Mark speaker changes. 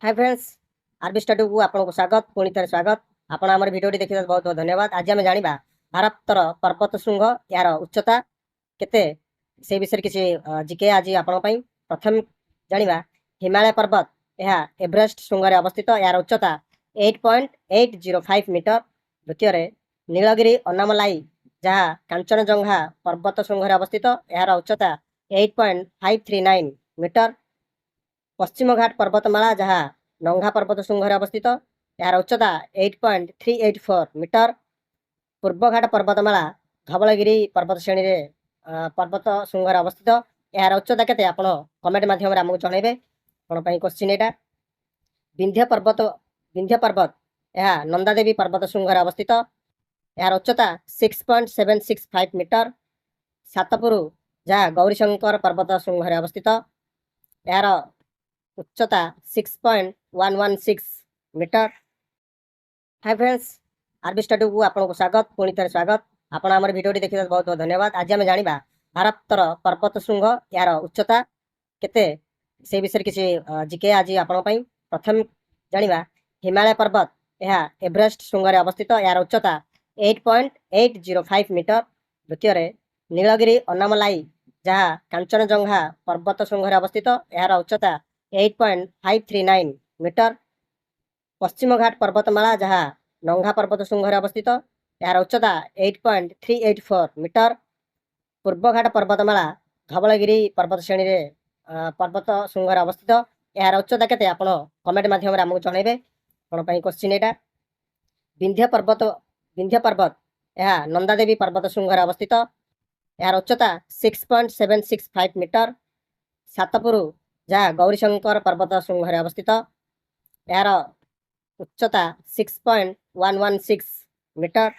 Speaker 1: High friends, ଆରବି ଷ୍ଟଡିକୁ ଆପଣଙ୍କୁ ସ୍ୱାଗତ, ପୁଣି ଥରେ ସ୍ୱାଗତ। ଆପଣ ଆମର ଭିଡ଼ିଓଟି ଦେଖିବାକୁ ବହୁତ ବହୁତ ଧନ୍ୟବାଦ। ଆଜି ଆମେ ଜାଣିବା ଭାରତର ପର୍ବତ ଶୃଙ୍ଗ, ଏହାର ଉଚ୍ଚତା କେତେ, ସେ ବିଷୟରେ କିଛି ଜିକେ ଆଜି ଆପଣଙ୍କ ପାଇଁ। ପ୍ରଥମେ ଜାଣିବା ହିମାଳୟ ପର୍ବତ। ଏହା ଏଭରେଷ୍ଟ ଶୃଙ୍ଗରେ ଅବସ୍ଥିତ। ଏହାର ଉଚ୍ଚତା 8.805 ମିଟର। ଦ୍ୱିତୀୟରେ ନୀଳଗିରି ଅନାମଲାଇ, ଯାହା କାଞ୍ଚନଜଙ୍ଘା ପର୍ବତ ଶୃଙ୍ଗରେ ଅବସ୍ଥିତ। ଏହାର ଉଚ୍ଚତା 8.539 ମିଟର। ପଶ୍ଚିମଘାଟ ପର୍ବତମାଳା, ଯାହା ନଙ୍ଗା ପର୍ବତ ଶୃଙ୍ଗରେ ଅବସ୍ଥିତ। ଏହାର ଉଚ୍ଚତା 8.384 ମିଟର। ପୂର୍ବଘାଟ ପର୍ବତମାଳା ଧବଳଗିରି ପର୍ବତ ଶ୍ରେଣୀରେ ପର୍ବତ ଶୃଙ୍ଗରେ ଅବସ୍ଥିତ। ଏହାର ଉଚ୍ଚତା କେତେ, ଆପଣ କମେଣ୍ଟ ମାଧ୍ୟମରେ ଆମକୁ ଜଣାଇବେ। ଆପଣ ପାଇଁ କ୍ୱେଶ୍ଚିନ୍ ଏଇଟା। ବିନ୍ଧ୍ୟ ପର୍ବତ, ବିନ୍ଧ୍ୟ ପର୍ବତ, ଏହା ନନ୍ଦାଦେବୀ ପର୍ବତ ଶୃଙ୍ଗରେ ଅବସ୍ଥିତ। ଏହାର ଉଚ୍ଚତା 6.765 ମିଟର। ସାତପୁର, ଯାହା ଗୌରୀଶଙ୍କର ପର୍ବତ ଶୃଙ୍ଗରେ ଅବସ୍ଥିତ। ଏହାର ଉଚ୍ଚତା 6.116 ମିଟର। ହାଇ ଫ୍ରେଣ୍ଡସ୍, ଆରବି ଷ୍ଟଡିକୁ ଆପଣଙ୍କୁ ସ୍ୱାଗତ, ପୁଣି ଥରେ ସ୍ୱାଗତ। ଆପଣ ଆମର ଭିଡ଼ିଓଟି ଦେଖିବାକୁ ବହୁତ ବହୁତ ଧନ୍ୟବାଦ। ଆଜି ଆମେ ଜାଣିବା ଭାରତର ପର୍ବତ ଶୃଙ୍ଗ, ଏହାର ଉଚ୍ଚତା କେତେ, ସେ ବିଷୟରେ କିଛି ଜିକେ ଆଜି ଆପଣଙ୍କ ପାଇଁ। ପ୍ରଥମେ ଜାଣିବା ହିମାଳୟ ପର୍ବତ। ଏହା ଏଭରେଷ୍ଟ ଶୃଙ୍ଗରେ ଅବସ୍ଥିତ। ଏହାର ଉଚ୍ଚତା 8.805 ମିଟର। ଦ୍ୱିତୀୟରେ ନୀଳଗିରି ଅନାମଲାଇ, ଯାହା କାଞ୍ଚନଜଙ୍ଘା ପର୍ବତ ଶୃଙ୍ଗରେ ଅବସ୍ଥିତ। ଏହାର ଉଚ୍ଚତା 8.539 ମିଟର। ପଶ୍ଚିମଘାଟ ପର୍ବତମାଳା, ଯାହା ନଙ୍ଗା ପର୍ବତ ଶୃଙ୍ଗରେ ଅବସ୍ଥିତ। ଏହାର ଉଚ୍ଚତା 8.384 ମିଟର। ପୂର୍ବଘାଟ ପର୍ବତମାଳା ଧବଳଗିରି ପର୍ବତ ଶ୍ରେଣୀରେ ପର୍ବତ ଶୃଙ୍ଗରେ ଅବସ୍ଥିତ। ଏହାର ଉଚ୍ଚତା କେତେ, ଆପଣ କମେଣ୍ଟ ମାଧ୍ୟମରେ ଆମକୁ ଜଣାଇବେ। ଆପଣ ପାଇଁ କ୍ୱେଶ୍ଚିନ୍ ଏଇଟା। ବିନ୍ଧ୍ୟ ପର୍ବତ, ବିନ୍ଧ୍ୟ ପର୍ବତ, ଏହା ନନ୍ଦାଦେବୀ ପର୍ବତ ଶୃଙ୍ଗରେ ଅବସ୍ଥିତ। ଏହାର ଉଚ୍ଚତା 6.765 ମିଟର। ସାତପୁର, ଯାହା ଗୌରୀଶଙ୍କର ପର୍ବତ ଶୃଙ୍ଗରେ ଅବସ୍ଥିତ। ଏହାର ଉଚ୍ଚତା 6.116 ମିଟର।